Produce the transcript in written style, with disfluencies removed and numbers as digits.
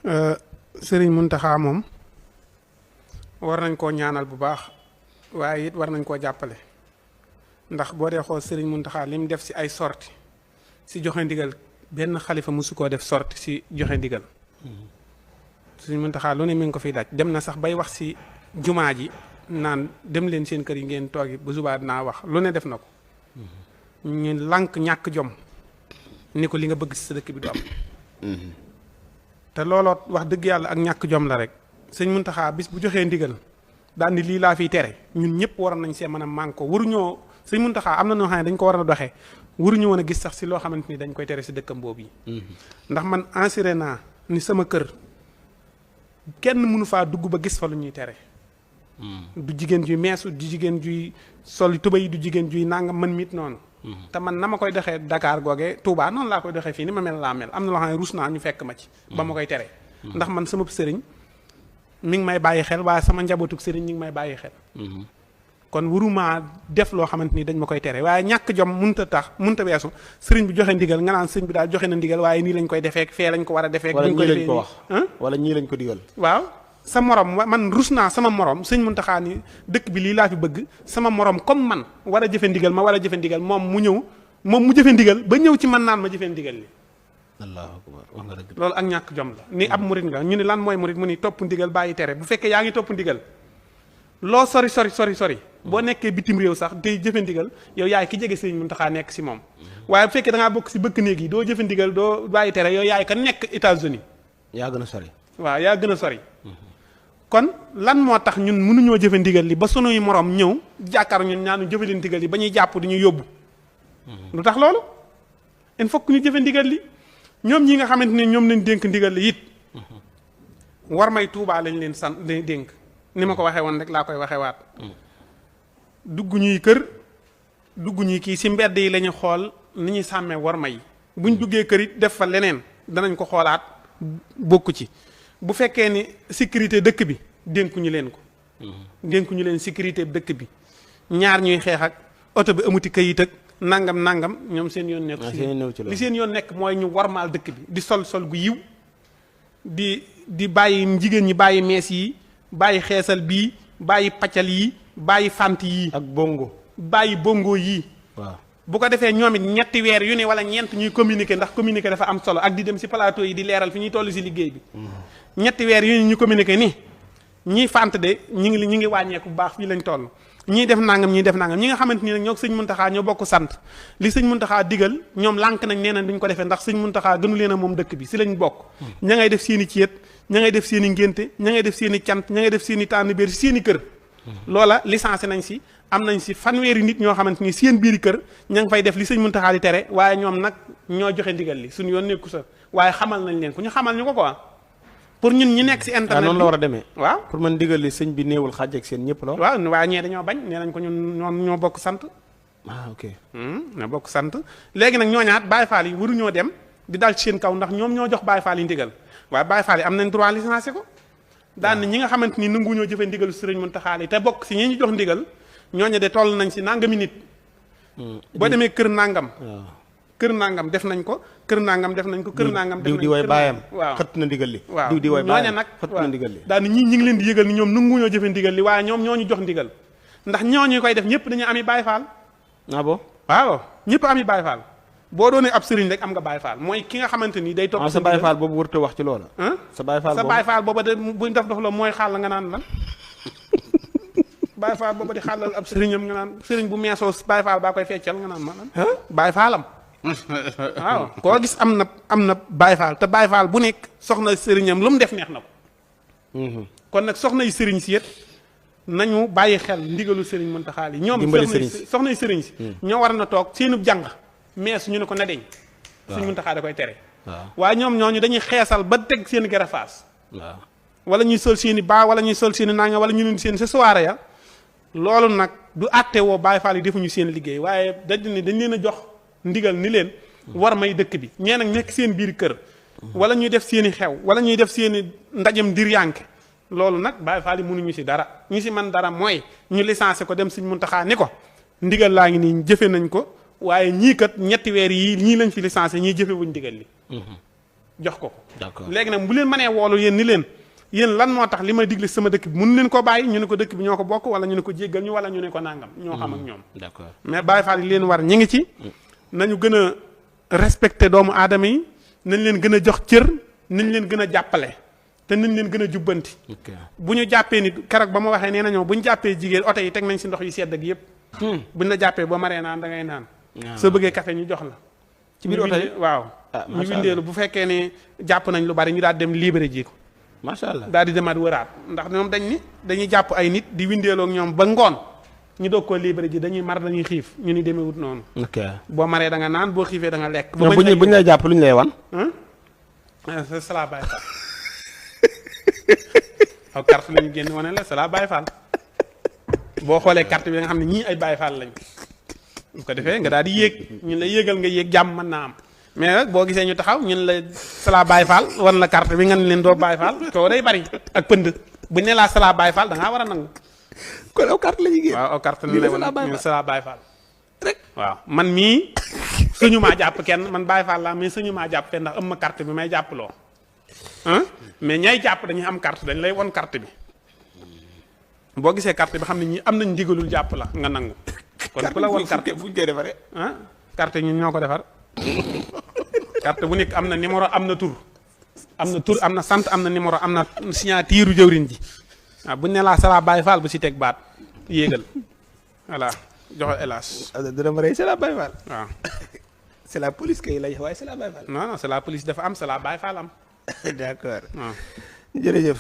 Sëriñ Muntaxa moom war nañ koo ñaanal bu baax waaye it war nañ koo jàppale ndax boo dee xool Sëriñ Muntaxa li mu def si ay sorti si joxe ndigal benn xalifa mosu koo def sorti si joxe ndigal. Sëriñ Muntaxa lu ne mi ngi ko fiy daj dem na sax bay wax si jumaa ji naan dem leen seen kër yi ngeen toogi bu subaa dinaa wax lu ne def na ko. ñu lànk ñàkk jom ni ko li nga bëgg si sa dëkk bi du am. te looloo wax dëgg yàlla ak ñàkk jom la rek sëñ Muntaxa bis bu joxee ndigal daal ni lii laa fiy tere ñun ñëpp waroon nañ see mën a mànkoo waruñoo sëñ Muntaxa am na noo xam ne dañ ko war a doxee waruñu woon a gis sax si loo xamante ni dañ koy tere si dëkkam boobu yi. ndax man assuré naa ni sama kër kenn mënu faa dugg ba gis fa lu ñuy tere. du jigéen juy meesu du jigéen juy sol tubéy du jigéen juy nangam man mit noonu. te man na ma koy doxee Dakar googee Touba noonu laa koy doxee fii ni ma mel laa mel am na loo xam ne ruus naa ñu fekk ma ci. ba ma koy tere. ndax man sama sëriñ mi ngi may bàyyi xel waaye sama njabootuk sëriñ ñi ngi may bàyyi xel. kon waruma def loo xamante ni dañ ma koy tere waaye ñàkk jom mënut a weesu sëriñ bi joxe ndigal nga naan sëriñ bi daal joxe na ndigal waaye nii lañ koy defee fee lañ ko war a defee. wala ñii lañ ko wax wala ñii lañ ko digal. waaw. sa morom man rus naa sama morom sëñ Muntaxa ni dëkk bi lii laa fi bëgg sama morom comme man war a jëfe ndigal ma war a jëfe ndigal moom mu jëfe ndigal ba ñëw ci man naan ma jëfe ndigal li. allahu akbar wax nga dëgg. loolu ak ñàkk jom la ni ab murit nga ñu ni lan mooy murit mu ni topp ndigal bàyyi tere bu fekkee yaa ngi topp ndigal loo sori boo nekkee bitim réew sax day jëfe ndigal yow yaay ki jege sëñ Muntaxa nekk si moom waaye bu fekkee da ngaa bokk si bëkk néeg yi doo jëfe ndigal doo bàyyi tere yow yaay ka nekk États-Unis yaa gën a sori. waaw yaa gën a sori. kon lan moo tax ñun mënuñoo jëfe ndigal li ba sunuy morom ñëw jàkkaar ñun ñaanu jëfe leen ndigal li ba ñuy jàpp di ñu yóbbu. lu tax loolu il faut que ñu jëfe ndigal li ñoom ñi nga xamante ne ñoom lañ dénk ndigal li it war may Tuubaa lañ leen sant lañ dénk ni ma ko waxee woon rek laa koy waxee waat dugg ñuy kër dugg ñuy kii si mbedd yi la ñu xool ni ñuy sàmmee war may buñ duggee kër it def fa leneen danañ ko xoolaat bokku ci. bu fekkee ni sécurité dëkk bi dénkuñu leen ko. dénkuñu leen sécurité dëkk bi ñaar ñuy xeex ak oto bi amuti kayit ak nangam ñoom seen yoon nekk si li seen yoon nekk mooy ñu warmaal dëkk bi di sol gu yiw di bàyyi jigéen ñi bàyyi mees yi bàyyi xeesal bii bàyyi paccal yi bàyyi fant yi ak bongo bàyyi bongo yii. waaw bu ko defee ñoom it ñetti weer yu ne wala ñeent ñuy communiquer ndax communiquer dafa am solo ak di dem si plateau yi di leeral fi ñuy toll si liggéey bi. ñetti weer yu ne ñu communiquer ni ñiy fant de ñi ngi wàññeeku bu baax fii lañ toll. ñii def nangam ñi nga xamante ni nag ñoo sëñ Muntaxa ñoo bokk sant li sëñ Muntaxa digal ñoom lànk nañ nee nañ duñ ko defee ndax sëñ Muntaxa gënu leen a moom dëkk bi si lañ bokk. ña ngay def seen i ceet ña ngay def seen i ngénte ña ngay def seen i cant ña ngay def seen i tànn biir si seen i kër. loola licencié nañ si am nañ si fanweeri nit ñoo xamante ni seen biiri kër ña ngi fay def li sëñ Muntaxa di tere waaye ñoom nag ñoo joxe ndigal li suñu yoon nekku sa waaye xamal nañ leen ku ñu xamal ñu ko quoi pour ñun ñi nekk si internet noonu la war a demee. waaw pour man ndigal li sëñ bi néewul xàjj ak seen ñëpp la. waaw waaye ñee dañoo bañ nee nañ ko ñun ñoo bokk sant. ok. ñoo bokk sant léegi nag ñooñaat Baye Fall yi waruñoo dem di dal ci seen kaw ndax ñoom ñoo jox Baye Fall yi ndigal waaye Baye Fall yi am nañ droit licencié ko. daan ñi nga xamante ni nanguñoo jëfe ndigalu Sëriñ Muntaxa te bokk si ñi ñu jox ndigal ñooñu de toll nañ si nangami nit. boo demee kër nangam. kër nangam def nañ ko kër nangam def nañ ko kër nangam def nañ ko diw di way baayam waaw xët na ndigal li. waaw diw di way baayam ñooñu nag xët na ndigal li. daan ñi ngi leen di yëgal ni ñoom nanguñoo jëfe ndigal li waaye ñoom ñoo ñu jox ndigal ndax ñooñu koy def ñëpp dañu ami Baye Fall. ah bon waaw ñëpp ami Baye Fall boo doonee ab sëriñ rek am nga Baye Fall mooy ki nga xamante ni day topp sa Baye Fall boobu warut a wax ci loola. sa Baye Fall booba de buñ def dox la mooy xàll nga naan lan Baye Fall booba di xàllal ab sëriñam nga naan sëriñ bu meesoo Baye Fall baa koy feccal nga naan ma lan Baye Fallam waaw koo gis am na Baye Fall te Baye Fall bu nekk soxna sëriñam lu mu def neex na ko. kon nag soxna yu sëriñ si yët nañu bàyyi xel ndigalu sëriñ Muntaxa yi ñoom soxna yu sëriñ si ñoo war na toog seenu jàng mees ñu ne ko na deñ sëriñ Muntaxa da koy tere waaye ñoom ñooñu dañuy xeesal ba teg seen garafaas wala ñuy sol seen i baa wala ñuy sol seen i nanga wala ñu leen seen sa soirée ya loolu nag du àtte woo Baye Fall yi defuñu seen liggéey waaye dañ leen a jox ndigal ni leen war may dëkk bi ñee nag nekk seen biir kër wala ñuy def seen i xew wala ñuy def seen i ndajem dir yànke loolu nag Baye Fall yi mënuñu si dara ñu si man dara mooy ñu licencié ko dem Sëñ Muntaxa ni ko ndigal laa ngi nii jëfe nañ ko waaye ñii kat ñetti weer yii ñii lañ fi licencié ñii jëfe wuñ ndigal li jox ko ko. d'accord léegi nag bu leen mënee woolu yéen ni leen yéen lan moo tax li may digle sama dëkk bi mun leen ko bàyyi ñu ne ko dëkk bi ñoo ko bokk wala ñu ne ko jéggal ñu wala ñu ne ko nangam ñoo xam ak ñoom. d'accord mais Baye Fall yi leen war ñi ngi ci. nañu gën a respecté doomu aadama yi nañ leen gën a jox cër nañ leen gën a jàppale te nañ leen gën a jubbanti. bu ñu jàppee nit keroog ba ma waxee nee na ñoom bu ñu jàppee jigéen oto yi teg nañ si ndox yu sedd ak yëpp. buñ la jàppee boo maree naan da ngay naan. soo bëggee café ñu jox la. ci biir oto yi waaw. ñu windeelu bu fekkee ne jàpp nañ lu bari ñu daal dem libéré ji ko. macha allah daal di demaat wëraat ndax ñoom dañ ni dañuy jàpp ay nit di windeeloo ak ñoom ba ngoon ñu doog koo libéré ji dañuy mar dañuy xiif ñu ni demewut noonu. ok boo maree da nga naan boo xiifee da nga lekk. ba bu ñu lay jàpp lu ñu lay wan. c'est la Baye Fall. aw carte lañu génn wane la c'est la Baye Fall boo xoolee carte bi nga xam ne ñii ay Baye Fall lañ bu ko defee nga daal di yéeg ñun la yéegal nga yéeg jàmm mën naa am mais nag boo gisee ñu taxaw ñun la c'est la Baye Fall wan la carte bi nga ne leen doo Baye Fall coow day bari ak pënd buñ ne laa c'est la Baye Fall da ngaa war a nangu. kon aw carte la ñuy génn. waaw aw carte la ñuy wan ñu c'est la Baye Fall rek. waaw man mii suñu maa jàpp kenn man Baye Fall laa mais suñu maa jàpp kenn ndax am ma carte bi may jàppaloo. mais ñay jàpp dañuy am carte dañ lay won carte bi boo gisee carte bi xam ne ñi am nañ ndigalul jàpp la nga nangu. kon ku la won carte buñ koy defaree. carte ñun ñoo ko defar carte bu nekk am na numéro am na tur am na sant am na numéro am na signature jëwriñ ji waaw buñ ne laa sala Baye Fall bu si teg baat yéegal voilà joxo hélas. dina ma rey c'est la Baye Fall. waaw. c'est la police kay lay waaye c'est la Baye Fall. non c'est la police dafa am c'est la Baye Fall am. d'accord. waaw. jërëjëf.